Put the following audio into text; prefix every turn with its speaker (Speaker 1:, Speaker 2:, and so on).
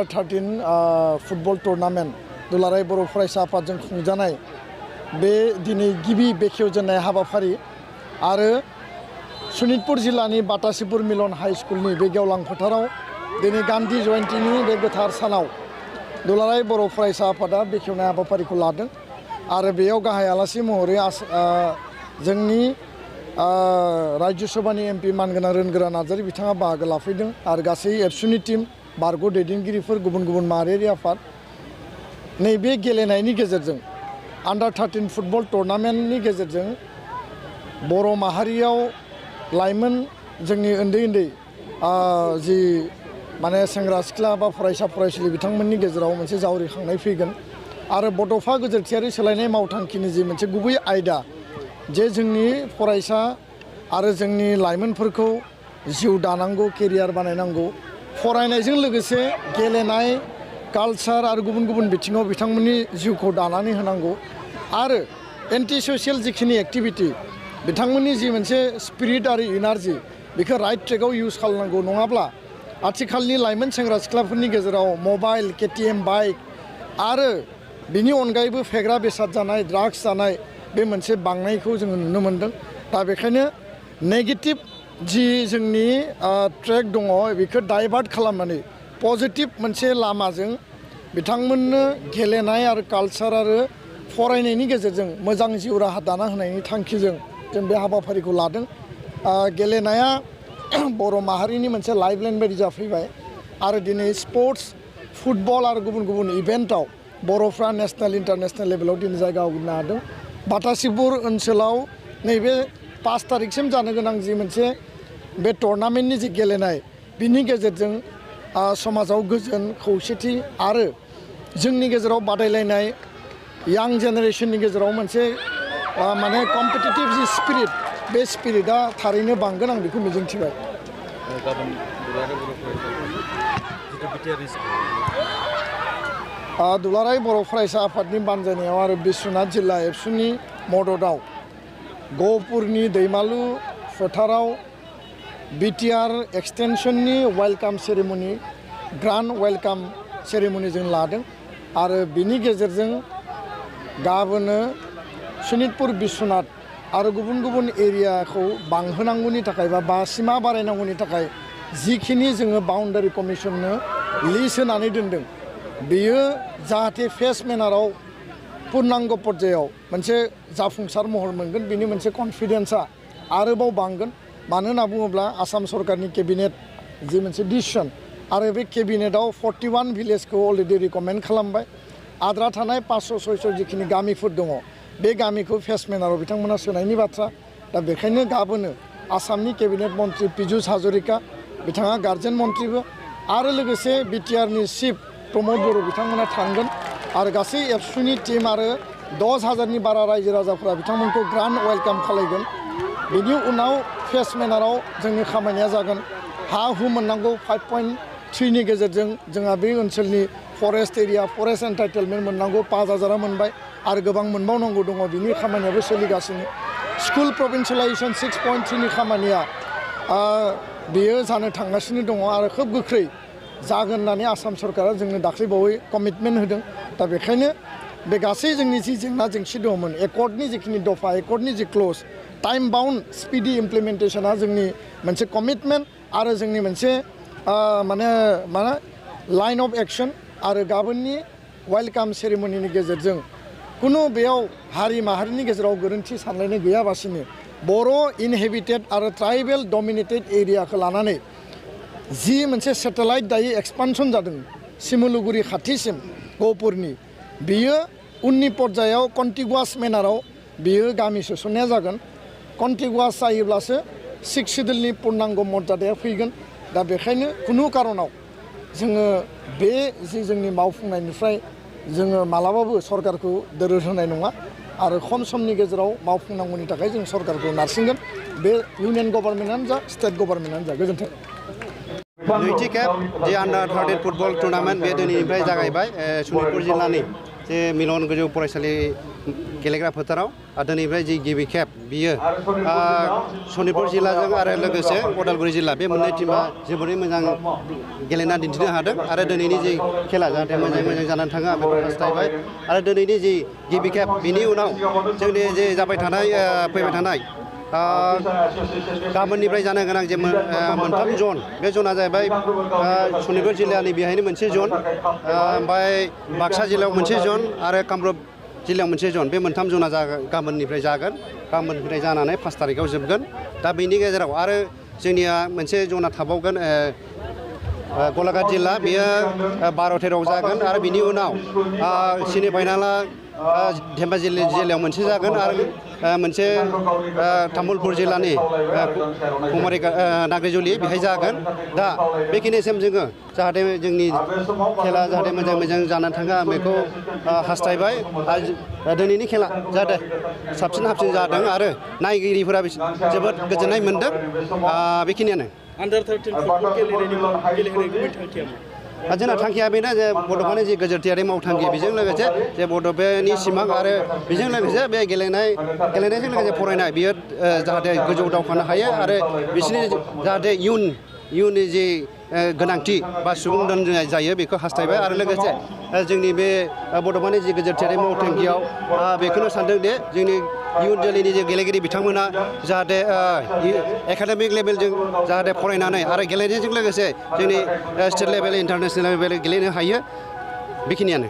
Speaker 1: under 13 football tournament दुलाराय बर' फरायसा आफादजों खुंजानाय बे दिनै गिबि बेखेवजेननाय हाबाफारि आरो सनितपुर जिल्लानि बाटासिपुर मिलन हाई स्कुलनि बे गेवलां फोथाराव दिनै गान्धी जयन्तीनि बे गोथार सानाव दुलाराय बर' फरायसा आफादा बेखेवनाय हाबाफारिखौ लादों आरो बेयाव गाहाय आलासि महरै जोंनि राज्य सभानि एमपि मानगोनां रोनगोरा नार्जारी बिथाङा बाहागो लाफैदों आरो गासै एबसुनि टीम बारग' दैदेनगिरिफोर गुबुन गुबुन माहारियारि आफाद नैबे गेलेनायनि गेजेरजों अंडार 13 फुटबल टुर्नामेंटनि गेजेरजों बर' माहारियाव लाइमोन जोंनि उन्दै जि माने सेंग्रा सिख्ला बा फरायसा फरायसुलि बिथांमोननि गेजेराव मोनसे जावरिखांनाय फैगोन आरो बड'फा गोजोरथियारि सोलायनाय मावथांखिनि जि मोनसे गुबै आयदा जे जोंनि फरायसा आरो जोंनि लाइमोनफोरखौ जिउ दानांगौ केरियार बानायनांगौ फरायनायजों लोगोसे गेलेनाय कालचार आरो गुबुन गुबुन बिथिङाव बिथांमोननि जिउखौ दानानै होनांगौ आरो एन्टि ससियेल जिखिनि एक्टिभिटी बिथांमोननि जि मोनसे स्पिरिट आरो एनार्जी बेखौ राइट ट्रेकआव इउज खालामनांगौ नङाब्ला आथिखालनि लाइमोन सेंग्रा सिख्लाफोरनि गेजेराव मबाइल केटिएम बाइक आरो बिनि अनगायैबो फेग्रा बेसाद जानाय ड्राग्स जानाय बे मोनसे बांनायखौ जोङो नुनो मोनदों दा बेखायनो नेगेटिभ जि जोंनि ट्रेक दङ बेखौ डाइभार्ट खालामनानै पजिटिभ मोनसे लामाजों बिथांमोननो गेलेनाय आरो कालचार आरो फरायनायनि गेजेरजों मोजां जिउ राहा दाना होनायनि थांखिजों जों बे हाबाफारिखौ लादों गेलेनाया बर' माहारिनि मोनसे लाइफलाइन बायदि जाफैबाय आरो दिनै स्पोर्ट्स फुटबल आरो गुबुन गुबुन इभेन्टआव बर'फ्रा नेशनेल इन्टारनेशनेल लेभेलाव दिनै जायगा आवग्रिनो हादों बाटासिपुर ओनसोलाव नैबे 5 तारिखसिम जानो गोनां जि मोनसे बे टुर्नामेन्टनि जि गेलेनाय बिनि गेजेरजों समाजाव गोजोन खौसेथि आरो जोंनि गेजेराव बादायलायनाय यां जेनेरेशननि गेजेराव मोनसे माने कम्पिटिटिभ जि स्पिरिट बे स्पिरिटआ थारैनो बांगोन आं बेखौ मिजिंथिबाय दुलाराय बर' फरायसा आफादनि बानजायनायाव आरो बिश्वनाथ जिल्ला एबसुनि मददआव गहपुरनि दैमालु फोथाराव BTR एक्सटेनसननि welcome ceremony grand welcome ceremony जों लादों आरो बिनि गेजेरजों गाबोनो सनितपुर बिश्वनाथ आरो गुबुन गुबुन एरियाखौ बांहोनांगौनि थाखाय बा सिमा बारायनांगौनि थाखाय जिखिनि जोङो बाउन्डारि कमिसननो लिस्ट होनानै दोनदों बेयो जाहाथे फेस मेनाराव पूर्णांग पर्यायाव मोनसे जाफुंसार महर मोनगोन बिनि मोनसे कन्फिडेन्सआ आरोबाव बांगोन मानो होनना बुङोब्ला आसाम सरकारनि केबिनेट जि मोनसे डिसिसन आरो बे केबिनेटआव 41 भिलेजखौ अलरेडि रिकमेन्ड खालामबाय आद्रा थानाय 500-600 जिखिनि गामिफोर दङ बे गामिखौ फेस मेनाराव बिथांमोना सोनायनि बाथ्रा दा बेखायनो गाबोनो आसामनि केबिनेट मन्त्रि पीयूष हाजरिका बिथाङा गार्जेन मन्त्रिबो आरो लोगोसे बिटिआरनि चिफ प्रमद बर' बिथांमोना थांगोन आरो गासै एबसुनि टीम आरो 10,000नि बारा रायजो राजाफोरा बिथांमोनखौ ग्रान्ड वेलकाम खालामगोन बेनि उनाव फेस मेनाराव जोंनि खामानिया जागोन हा हु मोननांगौ 5.3नि गेजेरजों जोंहा बे ओनसोलनि फरेस्ट एरिया फरेस्ट एन्टाइटेलमेन्ट मोननांगौ 5,000आ मोनबाय आरो गोबां मोनबावनांगौ दङ बिनि खामानियाबो सोलिगासिनो स्कुल प्रभिन्सियेलाइजेसन 6.3नि खामानिया बेयो जानो थांगासिनो दङ आरो खोब गोख्रै जागोन होननानै आसाम सरकारा जोंनो दाख्लैबावै कमिटमेन्ट होदों दा बेखायनो बे गासै जोंनि जि जेंना जेंसि दङमोन एकर्डनि जिखिनि दफा एकर्डनि जि क्ल'ज टाइम बाउन्ड स्पिडि इमप्लिमेन्टेसना जोंनि मोनसे कमिटमेन्ट आरो जोंनि मोनसे माने लाइन अफ एक्शन आरो गाबोननि वेलकाम सेरेमनिनि गेजेरजों कुनु बेयाव हारि माहारिनि गेजेराव गोरोन्थि सानलायनाय गैयाबासिनो बर' इनहेबिटेड आरो ट्राइबेल डमिनेटेड एरियाखौ लानानै जि मोनसे सेटेलाइट दायो एक्सपानसन जादों सिमुलुगुरि खाथिसिम गहपुरनि बियो उननि पर्यायाव कन्टिगुवास मेनाराव बियो गामि सोसननाया जागोन कन्टिगुवास जायोब्लासो 6 सिडुलनि पूर्णांग मर्यादाया फैगोन दा बेखायनो कुनु कारनाव जोङो बे जि जोंनि मावफुंनायनिफ्राय जोङो मालाबाबो सरकारखौ दोरोद होनाय नङा आरो खम समनि गेजेराव मावफुंनांगौनि थाखाय जों सरकारखौ नारसिनगोन बे इउनियन गभर्नमेन्टआनो जा स्टेट गभर्नमेन्टआनो जा गोजोन्थों
Speaker 2: नैथि खेब जे अंडार 13 फुटबल टुर्नामेन्ट बे दिनैनिफ्राय जागायबाय सनितपुर जिल्लानि जे मिलन गोजौ फरायसालि गेलेग्रा फोथाराव दिनैनिफ्राय जि गिबि खेब बियो सनितपुर जिल्लाजों आरो लोगोसे उदालगुरि जिल्ला बे मोननै टीमा जोबोरै मोजां गेलेना दिन्थिनो हादों आरो दिनैनि जि खेला जाहाथे मोजां जानानै थाङो आं बेखौ हास्थायबाय आरो दिनैनि जि गिबि खेब बिनि उनाव जोंनि जे जाबाय थानाय फैबाय थानाय गाबोननिफ्राय जानो गोनां जे मोनथाम जन बे जना जाहैबाय सनितपुर जिल्लानि बेहायनो मोनसे जन ओमफ्राय बाक्सा जिल्लायाव मोनसे जन आरो कामरुप जिल्लायाव मोनसे जन बे मोनथाम जना गाबोननिफ्राय जागोन गाबोननिफ्राय जानानै 5 तारिखआव जोबगोन दा बेनि गेजेराव आरो जोंनिया मोनसे जना थाबावगोन गलाघाट जिल्ला बेयो 12-13 जागोन आरो बिनि उनाव सेमि फाइनाला धेमाजि जिल्लायाव मोनसे जागोन आरो मोनसे तामुलपुर जिल्लानि कुमारि नाग्रिजुलि बेहाय जागोन दा बेखिनिसिम जोङो जाहाथे जोंनि खेला जाहाथे मोजां जानानै थाङो आं बेखौ हास्थायबाय आरो दिनैनि खेला जाहाथे साबसिन हामसिन जादों आरो नायगिरिफोरा जोबोद गोजोननाय मोनदों बेखिनियानो
Speaker 3: आन्डार 13 फुटबल गेलेहोनायनि गुबै थांखिया
Speaker 2: जोंना थांखिया बेनो जे बड'फानि जि गोजोरथियारि मावथांखि बेजों लोगोसे जे बड'फानि सिमां आरो बेजों लोगोसे बे गेलेनायजों लोगोसे फरायनाय बियो जाहाथे गोजौ दावखोनो हायो आरो बिसोरनि जाहाथे इयुननि जि गोनांथि बा सुबुं धोन जायो बेखौ हास्थायबाय आरो लोगोसे जोंनि बे बड'फानि जि गोजोरथियारि मावथांखियाव बेखौनो सानदों दे जोंनि इयुन जोलैनि जे गेलेगिरि बिथांमोना जाहाथे एकाडेमिक लेभेलजों जाहाथे फरायनानै आरो गेलेनायजों लोगोसे जोंनि स्टेट लेभेल इन्टारनेसनेल लेभेल गेलेनो हायो बेखिनियानो